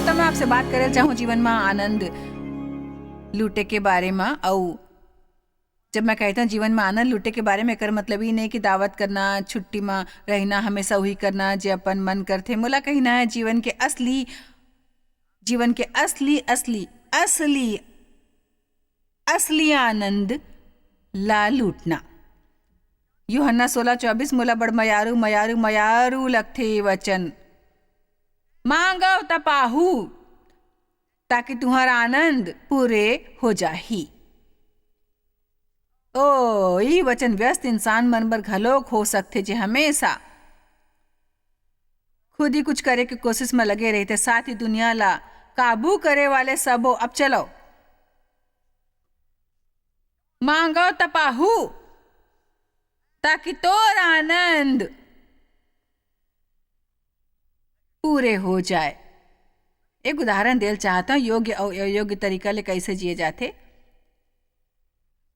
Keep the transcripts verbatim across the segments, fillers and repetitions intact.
त मैं आपसे बात करे चाहूँ जीवन में आनंद लूटे के बारे में। अउ जब मैं कहता हूँ जीवन में आनंद लूटे के बारे में, एकर मतलब ये नहीं कि दावत करना, छुट्टी में रहना, हमेशा वही करना जे अपन मन करथे। मोला कहना है जीवन के असली, जीवन के असली, असली, असली, असली आनंद ला लूटना। यूहन्ना सोलह चौबीस। मोला बड़ मयारू, मयारू, मयारू लगथे ये वचन। मांगव त पाहू, ताकि तुहर आनंद पूरे हो जाही। ओ, ई वचन व्यस्त इंसान मन बर घलोक हो सकथे, जे हमेशा खुद ही कुछ करे के कोशिश में लगे रहिथे, साथ ही दुनिया ला काबू करे वाले सबो। अब चलो, मांगव त पाहू, ताकि तोर आनंद पूरे हो जाए। एक उदाहरण देल चाहत हूँ, योग्य अउ अयोग्य तरीका ले कैसे जिए जाथे।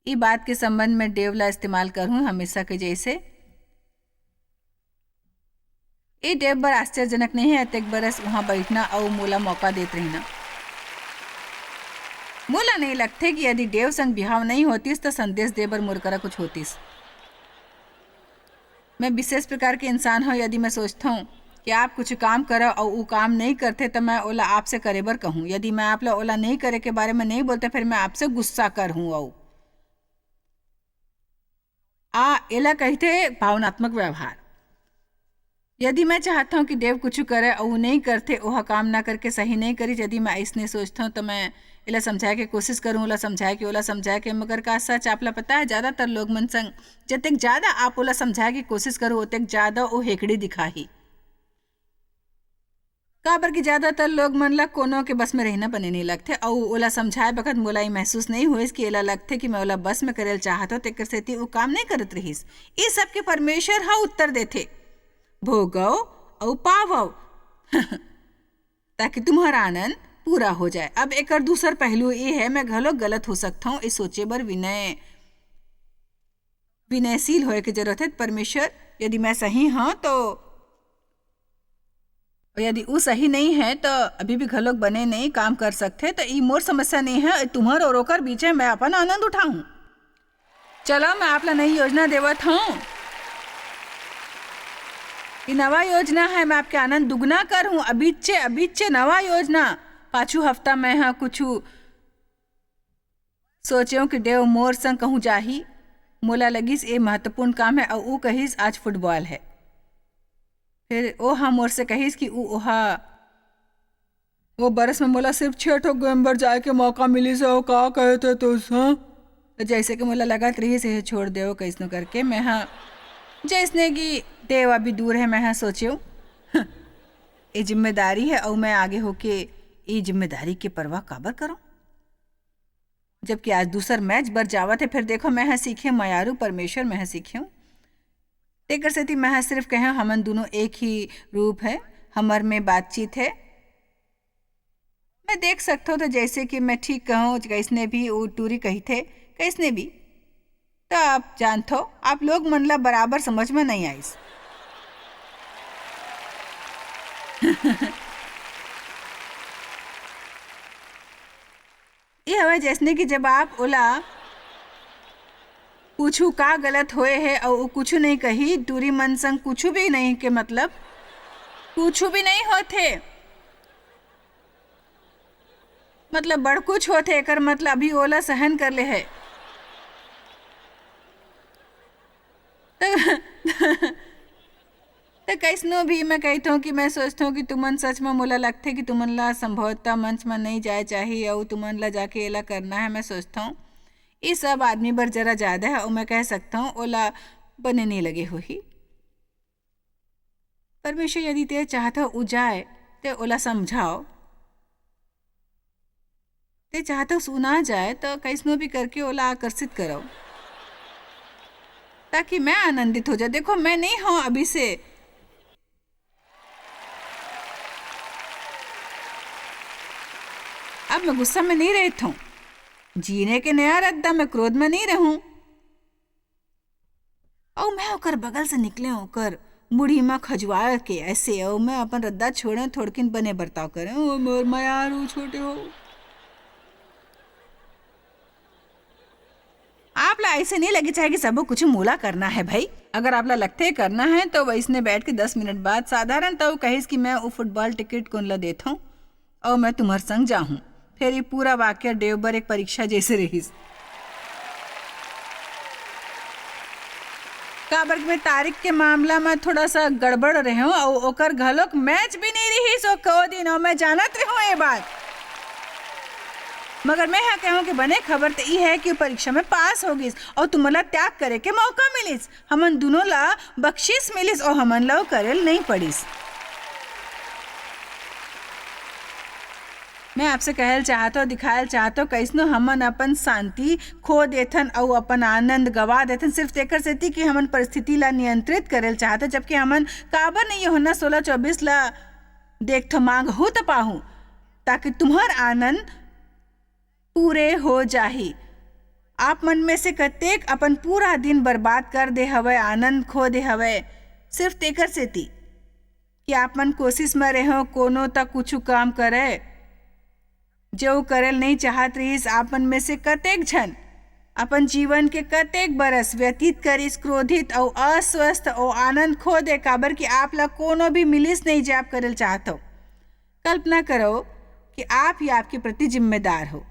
ई बात के संबंध में डेव ला इस्तेमाल करहूँ हमेशा के जैसे। ए डेव बर आश्चर्यजनक नहीं है, अतेक बरस वहाँ बैठना अउ मोला मौका देत रहिना। मोला नहीं लगथे कि यदि डेव संग बिहाव नहीं होतिस, त संदेश दे बर मोर करा कुछ होतिस। मैं विशेष प्रकार के इंसान हूँ। यदि मैं सोचथौं कि आप कुछ काम करव अउ ऊ काम नहीं करथे, त मैं ओला आपसे करे बर कहूँ। यदि मैं आप ला ओला नहीं करे के बारे में नहीं बोलते, फिर मैं आपसे गुस्सा करहूँ। अउ आ एला कहिथे भावनात्मक व्यवहार। यदि मैं चाहत हूँ कि डेव कुछ करे अउ ऊ नहीं करथे, ओहा काम ना करके सही नहीं करी, यदि मैं अइसने सोचथौं, त मैं एला समझाए के कोशिश करूँ, ओला समझाए के, ओला समझाए के, मगर का सच आप ला पता है, ज्यादातर लोग मन संग जतेक ज्यादा आप ओला समझाए के कोशिश करू, ओतेक ज्यादा ओ हेकड़ी दिखाही। काबर कि ज्यादातर लोग मन ला कोनो के बस में रहना बने नहीं लगथे, अउ ओला समझाए बखत मोला ये महसूस नहीं होइस कि एला लगथे कि मैं ओला बस में करेल चाहत हूँ, तेकर सेती ओ काम नहीं करत रहिस। ई सब के परमेश्वर ह उत्तर देथे, "भोगव अउ पावव।" ताकि तुम्हारा आनंद पूरा हो जाए। अब एकर दूसर पहलू ये है, मैं घलो गलत हो सकता हूँ, ये सोचे बर विनय, विनयशील होए के जरूरत है। परमेश्वर, यदि मैं सही हूँ तो, यदि ऊ सही नहीं है तो अभी भी घलोक बने नहीं काम कर सकथे, तो ई मोर समस्या नहीं है, तुम्हर और ओकर बीच में मैं अपन आनंद उठाऊं। चलो, मैं आप ला नई योजना देवत हूँ। ये नवा योजना है, मैं आपके आनंद दुगना कर हूँ। अबिच्चे, अबिच्चे नवा योजना। पाछू हफ्ता मैं हा कुछ सोचेव कि डेव मोर संग कहूँ जाही। मोला लगिस ए महत्वपूर्ण काम है, अउ ऊ कहिस, "आज फुटबॉल है।" फिर ओ हा मोर से कहिस कि ऊ ओहा वो बरस में मोला सिर्फ छह ठो गेम बर जाए के मौका मिलिस हे, अउ का कहे थे तुस, हाँ? तो जैसे कि मोला लगत रहिस हे, छोड़ देव कइसनो करके, मैं हा जैसने कि देव अभी दूर है, मैं हा सोचेव, ये जिम्मेदारी है, अउ मैं आगे होके ये जिम्मेदारी के परवाह काबर करूं? जबकि आज दूसर मैच बर जावत है, फिर देखो, मैं हा सीखे मयारू परमेश्वर, मैं हा सीखे हूँ। तेकर सेती मैं हा सिर्फ कहे, हमन दोनों एक ही रूप है, हमर में बातचीत है। मैं देख सकथो तो जैसे कि मैं ठीक कहूँ, कैसने भी वो टूरी कही थे, कैसने भी। तो आप जानथो, आप लोग मन ला बराबर समझ में नहीं आइस। ये हवे जैसने कि जब आप ओला पूछू का गलत होए हे अउ वो कुछ नहीं कही, टूरी मन संग कुछ भी नहीं के मतलब, कुछ भी नहीं होथे। मतलब बड़ कुछ होथे, एकर मतलब अभी ओला सहन कर ले है। त, त कइसनो भी मैं कहिथों कि मैं सोचथों कि तुमन सच म मोला लगथे कि तुमन ला संभवतः मंच म नइ जाए चाही अउ तुमन ला जाके एला करना है। मैं सोचथों ये सब आदमी बर जरा ज्यादा है अउ मैं कह सकथों ओला बने नइ लगे होही। परमेश्वर यदि ते चाहत हो उ जाए, ते ओला समझाओ। ते चाहत हो सुना जाए, तो कइसनो भी करके ओला आकर्षित करो, ताकि मैं आनंदित हो जाऊं। देखो, मैं नहीं हूं अभी से, अब मैं गुस्सा में नहीं रहता हूं, जीने के नया रद्दा, मैं क्रोध में नहीं रहूं। अउ मैं ओकर बगल से निकले, ओकर मुड़ी म खजुआ के ऐसे, अउ मैं अपन रद्दा छोड़े, थोड़किन बने बर्ताव करे, ओ मोर मयारू छोटे हो। आप ला ऐसे नहीं लगे चाहे कि सबो कुछ मोला करना है भाई। अगर आप ला लगथे करना है तो वैसने बैठ के दस मिनट बाद साधारण तव कहिस कि मैं वो फुटबॉल टिकट कोन ला देथव अउ मैं तुम्हर संग जाहूं। फिर ये पूरा वाक्य देव बर एक परीक्षा जैसे रहिस। काबर कि मैं तारीख के मामला में थोड़ा सा गड़बड़ रहे हूँ अउ ओकर घलोक मैच भी नहीं रहिस ओ को दिन, अउ मैं जानत रहे हूँ ये बात। मगर मैं हा कहूँ कि बने खबर तो ई है कि परीक्षा में पास हो गिस अउ तुमला त्याग करे के मौका मिलिस। हमन दोनों ला बख्शिश मिलिस अउ हमन ला करेल नहीं पड़िस। मैं आपसे कहल चाहत हूँ, दिखायल चाहत हूँ, कैसनो हमन अपन शांति खो देथन अउ अपन आनंद गवा देथन, सिर्फ तेकर सेती कि हमन परिस्थिति ला नियंत्रित करेल चाहत हूँ, जबकि हमन काबर नहीं यूहन्ना सोलह चौबीस ला देखथो, मांगहू त पाहू, ताकि तुम्हर आनंद पूरे हो जाही। आप मन में से कतेक अपन पूरा दिन बर्बाद कर दे हवय, आनंद खो दे हवय, सिर्फ तेकर सेती कि आप मन कोशिश में रहो कोनो त कुछु काम करे, जो करेल नहीं चाहत रहिस। आप मन में से कतेक झन अपन जीवन के कतेक बरस व्यतीत करिस क्रोधित अउ अस्वस्थ अउ आनंद खो दे, काबर कि आप ला कोनो भी मिलिस नहीं जे आप करेल चाहत हो। कल्पना करो कि आप ही आपके प्रति जिम्मेदार हो।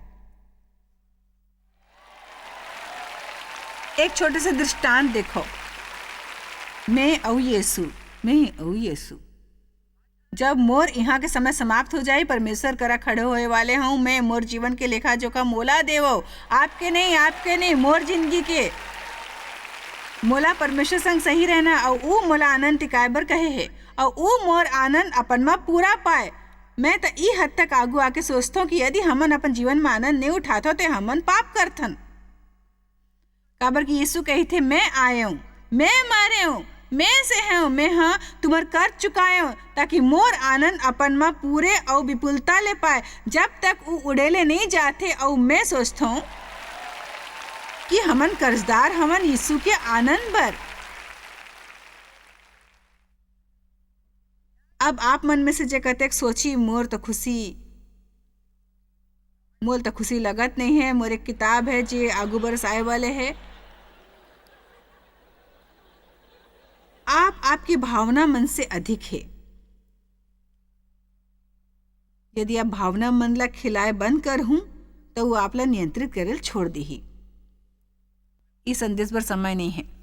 एक छोटे से दृष्टांत देखो, मैं अउ यीशु, मैं अउ यीशु। जब मोर यहाँ के समय समाप्त हो जाही, परमेश्वर करा खड़े होए वाले हूँ मैं। मोर जीवन के लेखा जोखा मोला देवो, आपके नहीं, आपके नहीं, मोर जिंदगी के। मोला परमेश्वर संग सही रहना अउ ऊ मोला आनंद टिकाए बर कहे हे, अउ ऊ मोर आनंद अपन म पूरा पाए। मैं त ई हद तक आगू आके सोचथों कि यदि हमन अपन जीवन म आनंद नहीं उठाथो, ते हमन पाप करथन। काबर कि यीशु कहिथे, "मैं आए हूँ, मैं मारे हूँ, मैं से हूँ, मैं ह तुम्हर कर चुकाए हूँ, ताकि मोर आनंद अपन म पूरे अउ विपुलता ले पाए।" जब तक ऊ उड़ेले नहीं जाथे, अउ मैं सोचथों कि हमन कर्जदार हवन यीशु के आनंद बर। अब आप मन में से जे कतेक सोची, "मोर तो खुशी, मोर तो खुशी लगत नहीं है, मोर एक किताब है जे आगू बरस आए वाले है।" आप आपकी भावना मन से अधिक है। यदि आप भावना मन ला खिलाए बंद कर हूं, तो वो आप ला नियंत्रित करेल छोड़ दीही। ई संदेश बर समय नहीं है।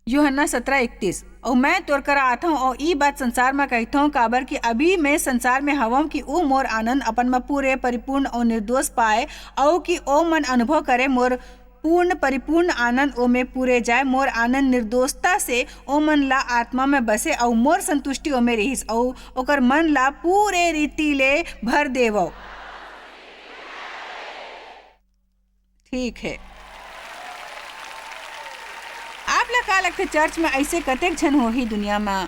यूहन्ना सतरा इकतीस, "अउ मैं तोर करा आथंव, अउ ई बात संसार म कहिथंव, काबर कि अभी मैं संसार में हवंव, कि ओ मोर आनंद अपन म पूरे, परिपूर्ण अउ निर्दोष पाए, अउ कि ओ मन अनुभव करे मोर पूर्ण, परिपूर्ण आनंद ओमे पूरे जाए। मोर आनंद निर्दोषता से ओ मन ला आत्मा में बसे, अउ मोर संतुष्टि ओमे रिहिस, अउ ओकर मन ला पूरे रीति ले भर देवव।" ठीक है। आप ला का लगथे, चर्च में ऐसे कतेक झन होही दुनिया में?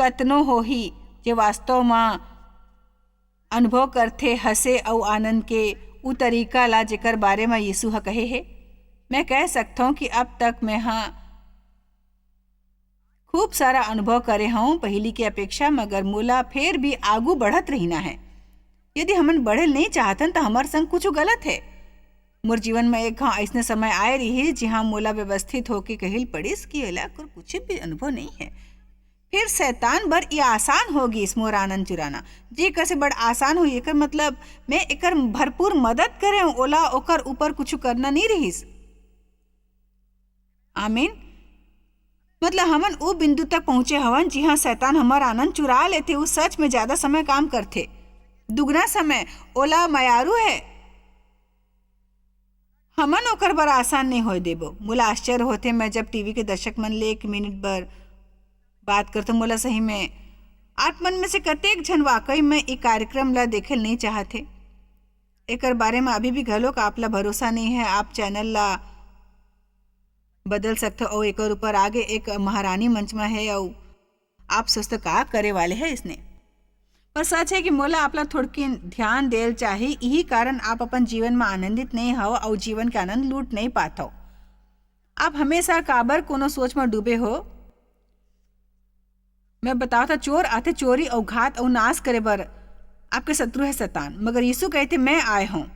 कतनो होही जे वास्तव में अनुभव करथे हंसे अउ आनंद के उ तरीका ला, जेकर बारे में यीशु ह कहे हे। मैं कह सकथौं कि अब तक मैं ह खूब सारा अनुभव करे हौं पहिली के अपेक्षा, मगर मोला फेर भी आगू बढ़त रहिना है। यदि हमन बढ़े ल नहीं चाहतन, त हमर संग कुछु गलत है। मोर जीवन में एक घां अइसने समय आए रिहिस, जिहां मोला व्यवस्थित होके कहिल पड़िस कि एला कर कुछु भी अनुभव नहीं है। फिर शैतान बर ये आसान हो गिस मोर आनंद चुराना। जे कसे बड़ आसान होई, एकर मतलब मैं एकर भरपूर मदद करे हौं, ओला ओकर ऊपर कुछु करना नहीं रिहिस। आमीन। मतलब, हमन ओ बिंदु तक पहुंचे हवन, जिहां शैतान हमर आनंद चुरा लेथे। उ सच में ज्यादा समय काम करथे, दुगना समय। ओला मयारू है, हमन ओकर बर आसान नहीं होए देबो। मोला आश्चर्य होथे, मैं जब टीवी के दर्शक मन ले एक मिनट बर बात करथों, मोला सही में आप मन में से कतेक झन वाकई में ई कार्यक्रम ला देखे ल नहीं चाहत हे। एकर बारे में अभी भी घलोक आप ला भरोसा नहीं है। आप चैनल ला बदल सकथो अउ एकर ऊपर आगे एक महारानी मंच में है अउ आप सोचते का करे वाले है इसने। सच हे कि मोला आप ला थोड़किन ध्यान देल चाही, इही कारण आप अपन जीवन म आनंदित नइ हव अउ जीवन के आनंद लूट नइ पाथव। आप हमेशा काबर कोनो सोच म डूबे हो? मैं बतावत हंव, चोर आथे चोरी अउ घात अउ नाश करे बर, आपके शत्रु हे शैतान, मगर यीशु कहिथे, "मैं आय हंव,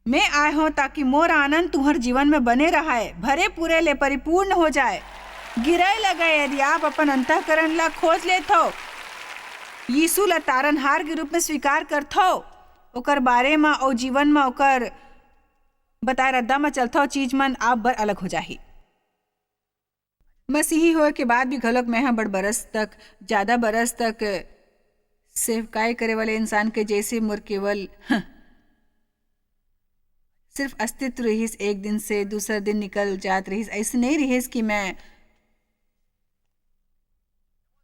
मैं आय हंव ताकि मोर आनंद तुम्हर जीवन में बने रहय, भरे पूरे ले परिपूर्ण हो जाय।" गिरय लगय, यदि आप अपन अंतःकरण ला खोज लेथव, यीशु ला तारनहार के रूप में स्वीकार करथव, ओकर बारे म अउ जीवन म ओकर बताए रद्दा म चलथव, चीज मन आप बर अलग हो जाही। मसीही होए के बाद भी घलोक मैं ह बड़ बरस तक, ज्यादा बरस तक सेवकाई करे वाले इंसान के जैसे मोर केवल, हं, सिर्फ अस्तित्व रहिस। एक दिन से दूसर दिन निकल जात रहिस। ऐसे नहीं रहिस कि मैं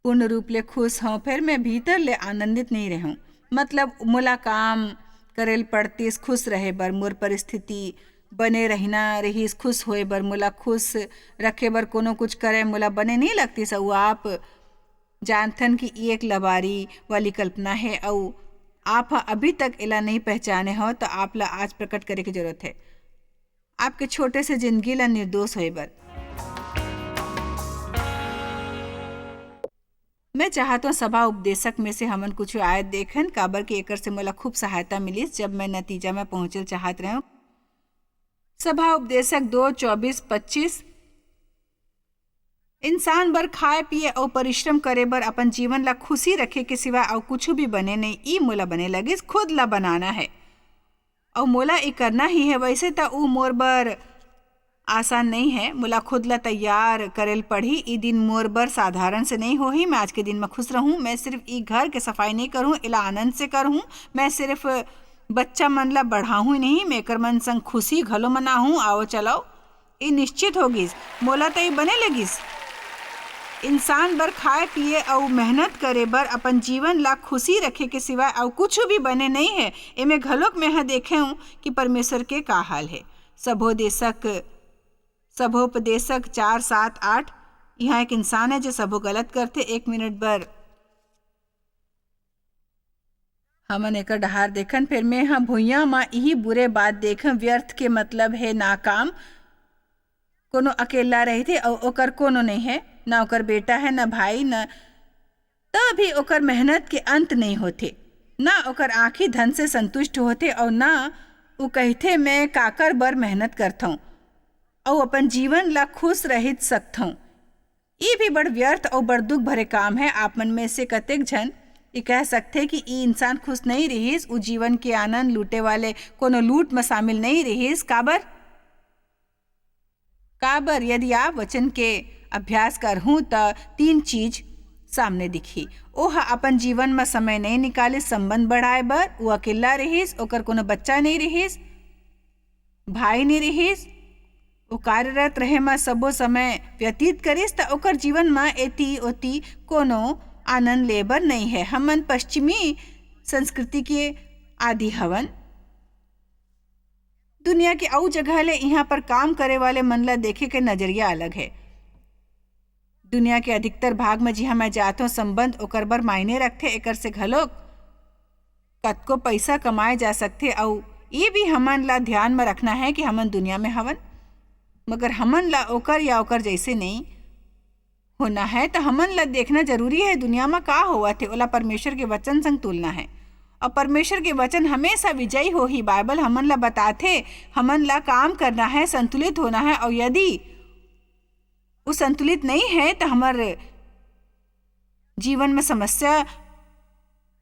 पूर्ण रूप ले खुश हंव, फेर मैं भीतर ले आनंदित नहीं रहूं। मतलब, मोला काम करे ल पड़तिस खुश रहे बर, मोर परिस्थिति बने रहना रहिस खुश होए बर, मोला खुश रखे बर कोनो कुछ करे मोला बने नहीं लगतिस। अउ आप जानथन कि ये एक लबारी वाली कल्पना है, अउ आप ह अभी तक एला नहीं पहचाने हो, तो आप ला आज प्रकट करे के जरूरत है। आपके छोटे से जिंदगी ला निर्दोष होए बर। मैं चाहत हूँ सभा उपदेशक में से हमन कुछ आयत देखन, काबर कि एकर से मोला खूब सहायता मिलिस, जब मैं नतीजा में पहुंचल चाहत रहूं। सभा उपदेशक दो, चौबीस, पच्चीस, "इंसान बर खाए पिए अउ परिश्रम करे बर अपन जीवन ला खुशी रखे के सिवा अउ कुछु भी बने नहीं, ई मोला बने लगिस, खुद ला बनाना है।" अउ मोला ई करना ही है। वैसे त ऊ मोर बर आसान नहीं है, मोला खुद ला तैयार करे ल पड़ही। ई दिन मोर बर साधारण से नहीं होही। मैं आज के दिन म खुश रहूं। मैं सिर्फ ई घर के सफाई नहीं करूं, एला आनंद से करहूं। मैं सिर्फ बच्चा मन ला बढ़ाहूं ही नहीं, मैं एकर मन संग खुशी घलो मनाहूं। आओ चलो, ई निश्चित हो गिस, मोला त ई बने लगिस। इंसान बर खाए पिए अउ मेहनत करे बर अपन जीवन ला खुशी रखे के सिवाय अउ कुछु भी बने नइ हे। एमे घलोक मेंह देखे हूं कि परमेश्वर के का हाल हे। सबो देशक, सबोपदेशक चार, सात, आठ, इहाँ एक इंसान हे जो सबो गलत करथे। एक मिनट बर हमन एकर डहार देखन, फेर मेंह भुइयां म इही बुरे बात देखन, व्यर्थ के मतलब हे नाकाम। कोनो अकेल्ला रहिथे अउ ओकर कोनो नइ हे, न ओकर बेटा हे, न भाई, न, त भी ओकर मेहनत के अंत नइ होथे, न ओकर आँखी धन से संतुष्ट होथे अउ न ऊ कहिथे, "मैं काकर बर मेहनत करथंव अउ अपन जीवन ला खुश रहित सकथंव?" ई भी बड़ व्यर्थ अउ बड़ दुख भरे काम हे। आप मन में से कतेक झन ई कह सकथे कि ई इंसान खुश नइ रिहिस, ऊ जीवन के आनंद लूटे वाले कोनो लूट म शामिल नइ रिहिस। काबर? काबर? यदि आप वचन के अभ्यास करहूं, त तीन चीज सामने दिखही। ओह अपन जीवन म समय नइ निकालिस संबंध बढ़ाए बर, ऊ अकेल्ला रिहिस, ओकर कोनो बच्चा नइ रिहिस, भाई नइ रिहिस, ओ कार्यरत रहे म सबो समय व्यतीत करिस, त ओकर जीवन म एती ओती कोनो आनंद ले बर नइ हे। हमन पश्चिमी संस्कृति के आदी हवन। दुनिया के अउ जगह ले इहाँ पर काम करे वाले मन ला देखे के नजरिया अलग हे। दुनिया के अधिकतर भाग म जिहाँ मैं जाथों, संबंध ओकर बर मायने रखथे। एकर से घलोक कतको पइसा कमाए जा सकथे, अउ ये भी हमन ला ध्यान म रखना हे कि हमन दुनिया में हवन, मगर हमन ला ओकर या ओकर जइसे नइ होना हे। त हमन ला देखना जरूरी हे, दुनिया म का होवत हे, ओला परमेश्वर के वचन संग तुलना हे। अउ परमेश्वर के वचन हमेशा विजयी होही। बाइबल हमन ला बताथे, हमन ला काम करना हे, संतुलित होना हे, अउ यदि वो संतुलित नइ हे, त हमर जीवन में समस्या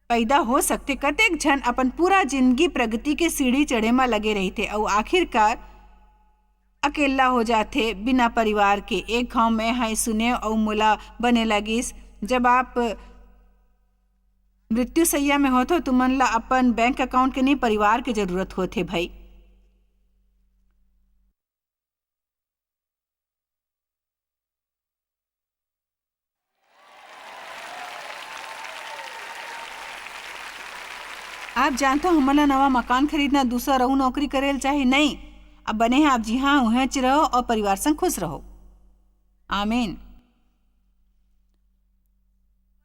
पैदा हो सकथे। कतेक झन अपन पूरा जिंदगी प्रगति के सीढ़ी चढ़े म लगे रहिथे अउ आखिरकार अकेल्ला हो जाथे, बिना परिवार के। एक घांव मेंह सुनेंव अउ मोला बने लगिस, जब आप मृत्यु सैया में होथो, तुमन ला अपन बैंक अकाउंट के नहीं, परिवार के जरूरत होथे भाई। आप जानथो, हमन ला नवा मकान खरीदना, दूसर अउ नौकरी करे ल चाही? नहीं। अब बने हे, आप जिहाँ उहेंच रहो अउ परिवार संग खुश रहो। आमीन।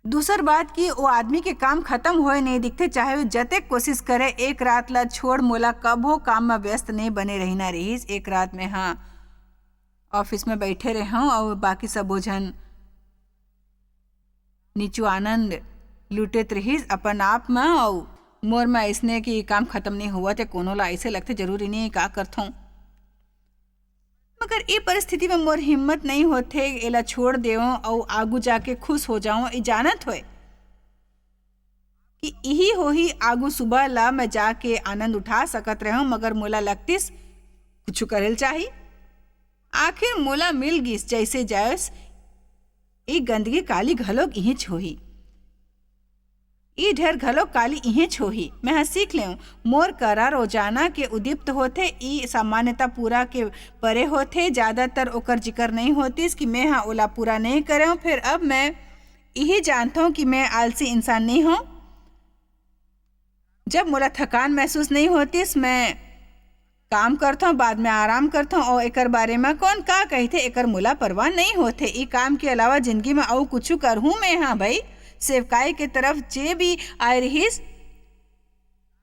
दूसर बात कि वो आदमी के काम खत्म होए नहीं दिखथे, चाहे वो जतेक कोशिश करे, एक रात ला छोड़ मोला कभो काम में व्यस्त नहीं बने रहना रहिस। एक रात में हाँ, ऑफिस में बैठे रहे हूँ और बाकी सबो झन नीचू आनंद लूटत रहिस अपन आप में, और मोर में ऐसने कि काम खत्म नहीं हुआ थे, कोनो ला ऐसे लगथे जरूरी नहीं का करथों। मगर ए परिस्थिति में मोर हिम्मत नहीं होथे एला छोड़ देवं अउ आगू जाके खुश हो जावं। ए जानत होए कि इही होही आगू सुबह ला मैं जाके आनंद उठा सकत रहूं, मगर मोला लगतिस कुछु करेल चाही। आखिर मोला मिल गिस जैसे जैस ए गंदगी काली घलोक इहेंच होही। ई ढेर घलो काली इहेंच होही। मैं ह सीख लेंव, मोर करा रोजाना के उदीप्त होथे, ई सामान्यता पूरा के परे होथे। ज्यादातर ओकर जिकर नइ होतिस कि मैं ह ओला पूरा नइ करेंव। फेर अब मैं इही जानथंव कि मैं आलसी इंसान नइ हों। जब मोला थकान महसूस नइ होतिस, मैं काम करथंव, बाद में आराम करथंव, अउ एकर बारे म कोन का कहिथे, एकर मोला परवाह नइ होथे। ई काम के अलावा जिनगी म अउ कुछु करहूं मैं हा भई। सेवकाई के तरफ जे भी आए रिहिस,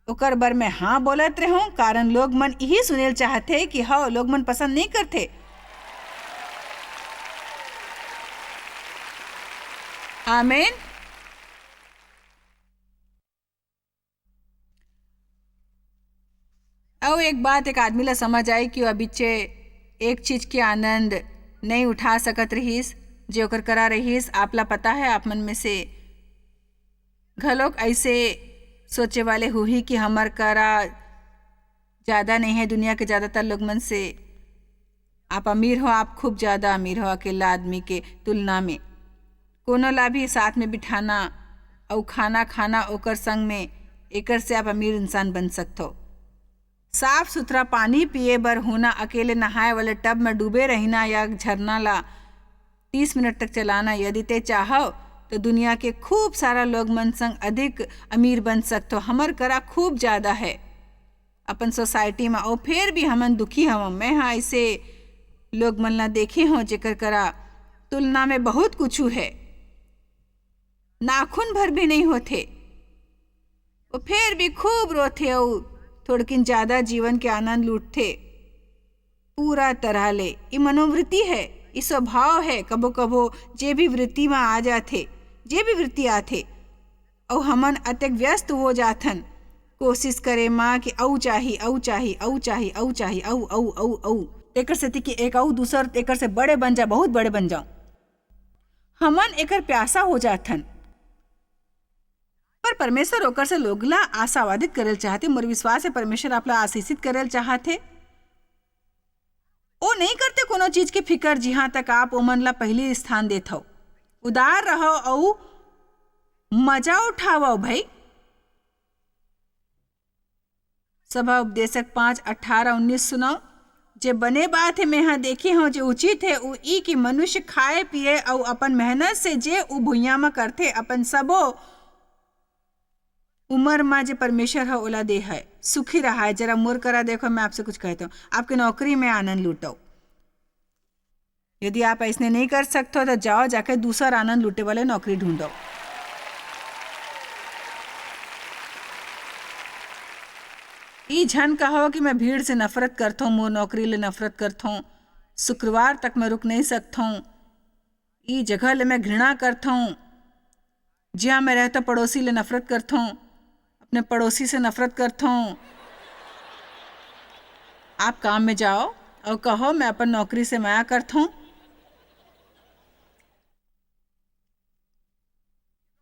ओकर बर मैं हां बोलत रहूं, कारण लोग मन इही सुनेल चाहथे कि हव, लोग मन पसंद नइ करथे। आमेन। अउ एक बात, एक आदमी ला समझ आई कि वो अबिच्चे एक चीज के आनंद नहीं उठा सकत रहिस, जे ओकर करा रहिस। आप ला पता है, आप मन में से घलोक ऐसे सोचे वाले हुई कि हमर करा ज्यादा नहीं है दुनिया के ज्यादातर लोग मन से। आप अमीर हो, आप खूब ज्यादा अमीर हो अकेला आदमी के तुलना में। कोनो ला भी साथ में बिठाना अउ खाना खाना ओकर संग में, एकर से आप अमीर इंसान बन सकथो। साफ सुथरा पानी पिए बर होना, अकेले नहाए वाले टब में डूबे रहिना या झरना ला तीस मिनट तक चलाना, यदि ते चाहव तो दुनिया के खूब सारा लोग मन संग अधिक अमीर बन सकथो। हमर करा खूब ज्यादा है अपन सोसाइटी में, अउ फेर भी हमन दुखी हवं। मैं हा ऐसे लोग मन ला देखे हों जेकर करा तुलना में बहुत कुछु है, नाखून भर भी नहीं होथे, वो फेर भी खूब रोथे अउ थोड़किन ज्यादा जीवन के आनंद लूटथे। पूरा तरह ले ई मनोवृत्ति है, ई स्वभाव है। कभो कभो जे भी वृत्ति में आ जाथे, जे भी वृत्ति आथे, अउ हमन अतेक व्यस्त हो जाथन कोशिश करे मा कि अउ चाही, अउ चाही, अउ चाही, अउ चाही, अउ, अउ, अउ, अउ। एकर सेती कि एक अउ दूसर एकर से बड़े बन जा, बहुत बड़े बन जाओ। हमन एकर प्यासा हो जाथन। पर परमेश्वर ओकर से लोग ला आशावादित करेल चाहथे। मोर विश्वास है, परमेश्वर आप ला आशीषित करेल चाहथे। ओ नहीं करते कोनो चीज के फिकर, जिहां तक आप ओमन ला पहली स्थान देथव। उदार रहव अउ मजा उठावव भाई। सभा उपदेशक पाँच, अठारह, उन्नीस सुनव। जे बने बात है, मेंहा देखे हंव, जे उचित है, उ ई कि मनुष्य खाए पिए अउ अपन मेहनत से जे उ भुइयां म करथे, अपन सबो उमर म जे परमेश्वर ह ओला दे है। सुखी रहाय। जरा मोर करा देखो, मैं आपसे कुछ कहता हूँ, आपके नौकरी में आनंद लूटो। यदि आप ऐसने नहीं कर सकते हो, तो जाओ, जाके दूसर आनंद लूटे वाले नौकरी ढूंढो। ई झन कहो कि मैं भीड़ से नफरत करथों, मोर नौकरी ले नफरत करथों, शुक्रवार तक मैं रुक नहीं सकथों, ई जगह ले मैं घृणा करथों, जिहां मैं रहथों पड़ोसी ले नफरत करथों, अपने पड़ोसी से नफरत करथों। आप काम में जाओ और कहो, मैं अपन नौकरी से मया करथों।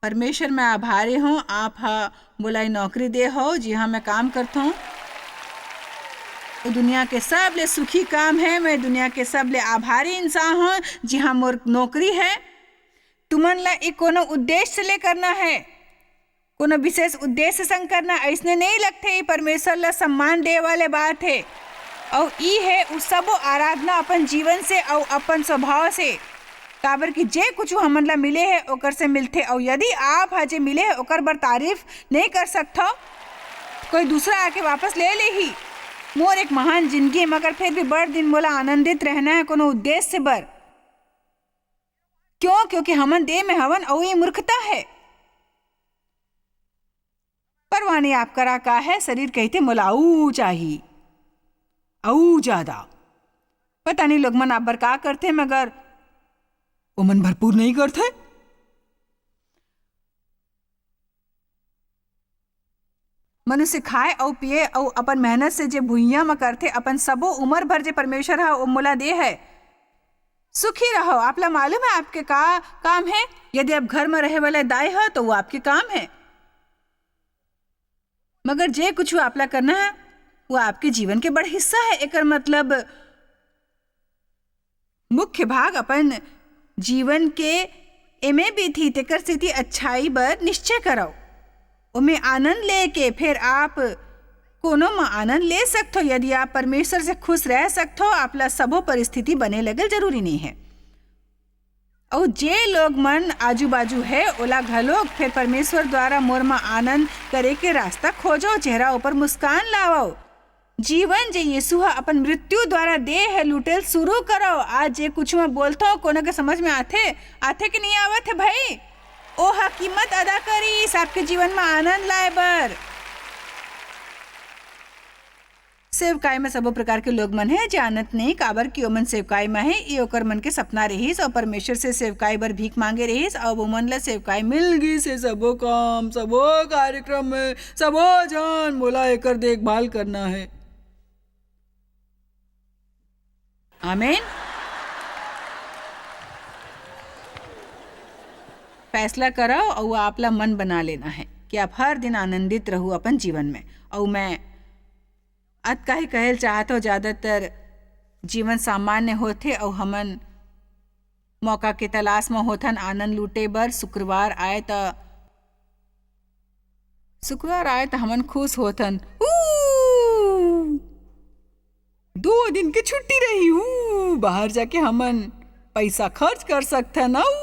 परमेश्वर, मैं आभारी हूँ, आप हा मोला ये नौकरी दे हो, जिहां मैं काम करथों। वो दुनिया के सबले सुखी काम है। मैं दुनिया के सबले आभारी इंसान हूँ, जिहां मोर नौकरी है। तुमन ला ई कोनो उद्देश्य ले करना है, कोनो विशेष उद्देश्य संग करना, अइसने नहीं लगथे। ई परमेश्वर ला सम्मान दे वाले बात है। अउ ई है उ सबो आराधना अपन जीवन से अउ अपन स्वभाव से, काबर कि जे कुछ हमन ला मिले है, ओकर से मिलथे। अउ यदि आप हा जे मिले है, ओकर बर तारीफ नहीं कर सकथो, कोई दूसरा आके वापस ले लेही। मोर एक महान जिंदगी है, मगर फिर भी बड़ दिन मोला आनंदित रहना है कोनो उद्देश्य बर। क्यों? क्योंकि हमन देह में हवन, अउ ये मूर्खता है। परवाह नहीं आप करा का है, शरीर कहिथे, "मोला अऊ चाही, अऊ ज्यादा।" पता नहीं लोग मन आप बर का करथे, मगर ओमन भरपूर नहीं करथे। मनुष्य खाए अउ पिए अउ अपन मेहनत से जे भुइयां म करथे, अपन सबो उमर भर जे परमेश्वर ह ओ मोला दे है। सुखी रहो, आप ला मालूम है आपके का काम है? यदि आप घर म रहे वाले दाई हो, तो वो आपके काम है। मगर जे कुछ आप ला करना है, वो आपके जीवन के बड़ हिस्सा है। एकर मतलब मुख्य भाग अपन जीवन के एमे बीती, तेकर सेती अच्छाई बर निश्चय करव। ओमे आनंद लेके फेर आप कोनो म आनंद ले सकथो। यदि आप परमेश्वर से खुश रह सकथो, आप ला सबो परिस्थिति बने लगल जरूरी नहीं है। अउ जे लोग मन आजू-बाजू है, ओला घलोक फेर परमेश्वर द्वारा मोर म आनंद करे के रास्ता खोजो, चेहरा ऊपर मुस्कान लावो। जीवन जे यीशु ह अपन मृत्यु द्वारा दे है, लूटेल शुरू करो। आज जे कुछ मैं बोलता हूँ, कोनो के समझ में आथे, आथे कि नहीं आवत है भाई? ओह कीमत अदा करिस आपके जीवन में आनंद लाए बर। सेवकाई में सबो प्रकार के लोग मन है, जानत नहीं काबर कि ओमन सेवकाई में है, ये ओकर मन के सपना रहिस और परमेश्वर से सेवकाई बर भीख मांगे रहिस और ओमन ला सेवकाई मिल गई से सबो काम, सबो कार्यक्रम में, सबो जन मोला एकर देखभाल करना है। आमीन। फैसला करो और आपला मन बना लेना है कि आप हर दिन आनंदित रहू अपन जीवन में। और मैं अतका ही कहल चाहत हूँ, ज्यादातर जीवन सामान्य होथे और हमन मौका के तलाश में होथन आनंद लूटे बर। शुक्रवार आए त, शुक्रवार आए त हमन खुश होथन। ऊ! दो दिन के छुट्टी रही। ऊ! बाहर जाके हमन पैसा खर्च कर सकथन। ऊ!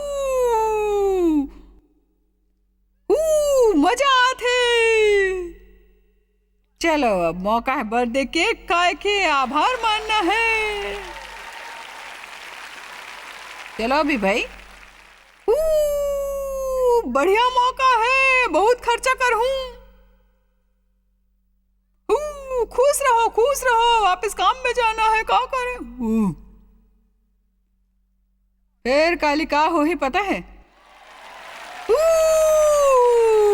ऊ! मजा आथे। चलो, अब मौका है बर्थडे केक खाए के, आभार मानना है। चलो भी भाई। ऊ! बढ़िया मौका है, बहुत खर्चा कर हूँ। ऊ! खुश रहो, खुश रहो, वापस काम में जाना है, का करें? ऊ! फेर काली का होही पता है? ऊ,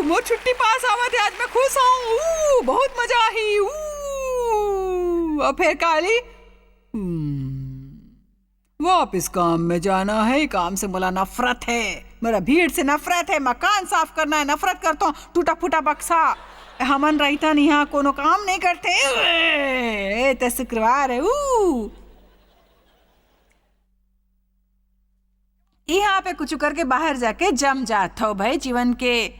मोर छुट्टी पास आवत है, आज मैं खुश हूँ। ऊ, बहुत मजा आही। ऊ, और फेर काली, हम्म, वापस काम में जाना है, काम से मोला नफरत है, मोला भीड़ से नफरत है, मकान साफ करना है, नफरत करता हूँ, टूटा फूटा बक्सा। हमन रहिथन इहाँ कोनो काम नहीं करथे। ए, ए, ते शुक्रवार है। ऊ, यहाँ पे कुछ करके बाहर जाके जम जात हो भाई। जीवन के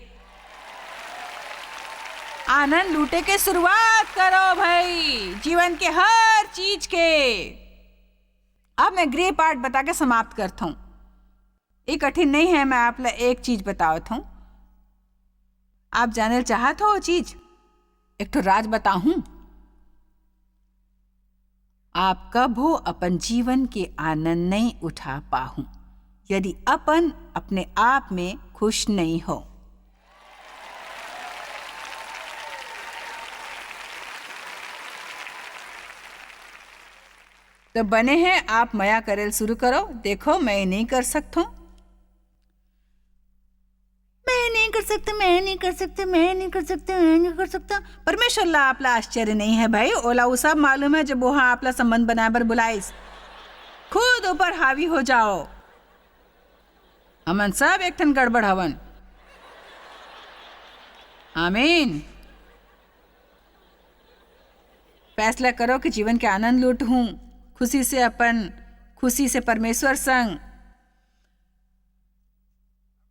आनंद लूटे के शुरुआत करो भाई, जीवन के हर चीज के। अब मैं ग्रे पार्ट बता के समाप्त करता हूँ। ये कठिन नहीं है, मैं आप ला एक चीज बतावत हूँ। आप जाने चाहत हो वो चीज? एक ठो राज बताहूं? आप कभू अपन जीवन के आनंद नहीं उठा पाहू, यदि अपन अपने आप में खुश नहीं हो। तो बने हैं, आप मया करेल शुरू करो। देखो, मैं ये नहीं कर सकता हूँ। मैं नहीं कर सकता, मैं नहीं कर सकता, मैं नहीं कर सकता, मैं नहीं कर सकता। परमेश्वर ला आपला आश्चर्य नहीं है भाई, ओला वो सब मालूम है जब वो हाँ आपला संबंध बनाए बर बुलाइस। खुद ऊपर हावी हो जाओ। हमन सब एक ठन गड़बड़ हवन। आमीन। फैसला करो कि जीवन के आनंद लूट हूँ, खुशी से अपन, खुशी से परमेश्वर संग।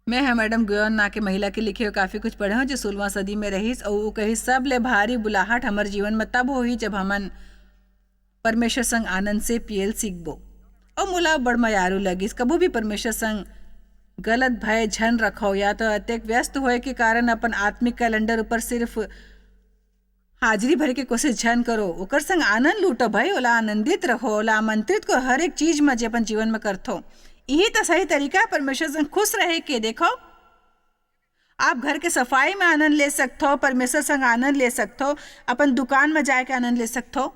मैं ह मैडम गुयोन ना के महिला के लिखे हुए काफी कुछ पढ़े हूँ, जो सोलहवाँ सदी में रहिस, अउ वो कहिस, "सबले भारी बुलाहट हमर जीवन में तब होही, जब हमन परमेश्वर संग आनंद से पियल सीखबो।" अउ मोला बड़ मयारू लगिस, कभू भी परमेश्वर संग गलत भय झन रखो, या तो अतेक व्यस्त होए के कारण अपन आत्मिक कैलेंडर ऊपर सिर्फ हाजिरी भरे के कोशिश झन करो, ओकर संग आनंद लूटो भाई, ओला आनंदित रखो, ओला आमंत्रित करो हर एक चीज म जे अपन जीवन म करथो। यही तो सही तरीका परमेश्वर संग खुश रहे के। देखो, आप घर के सफाई में आनंद ले सकथो, परमेश्वर संग आनंद ले सकथो, अपन दुकान में जाए के आनंद ले सकथो,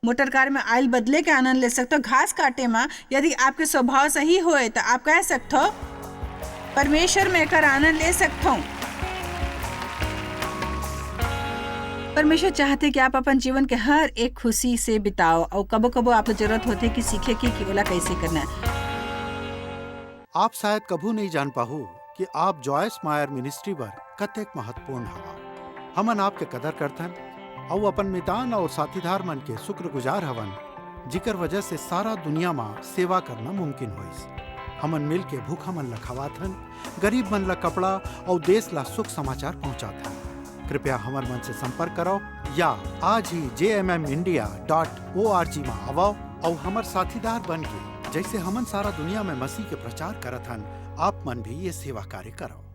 मोटर कार में आयल बदले के आनंद ले सकथो, घास काटे में यदि आपके स्वभाव सही होए तो आप कह सकथो, परमेश्वर में एकर आनंद ले सकथो। परमेश्वर चाहथे कि आप अपन जीवन के हर एक खुशी से बिताओ, अउ कबो-कबो आप ला जरूरत होथे कि सीखे कि, कि ओला कैसे करना है। आप शायद कभू नहीं जान पाहू कि आप जॉयस मायर मिनिस्ट्री बर कतेक महत्वपूर्ण हवा। हमन आपके कदर करथन अउ अपन मितान और साथीदार मन के शुक्रगुजार हवन, जिकर वजह से सारा दुनिया मा सेवा करना मुमकिन होइस। हमन मिल के भूखा मन ला खवाथन, गरीब मन ला कपड़ा अउ देश ला शुभ समाचार पहुंचाथन। कृपया हमर मन से संपर्क करो या आज ही J M M India dot O R G मा आवो अउ हमर साथीदार बन के, जैसे हमन सारा दुनिया में मसीह के प्रचार करत हन, आप मन भी ये सेवा कार्य करो।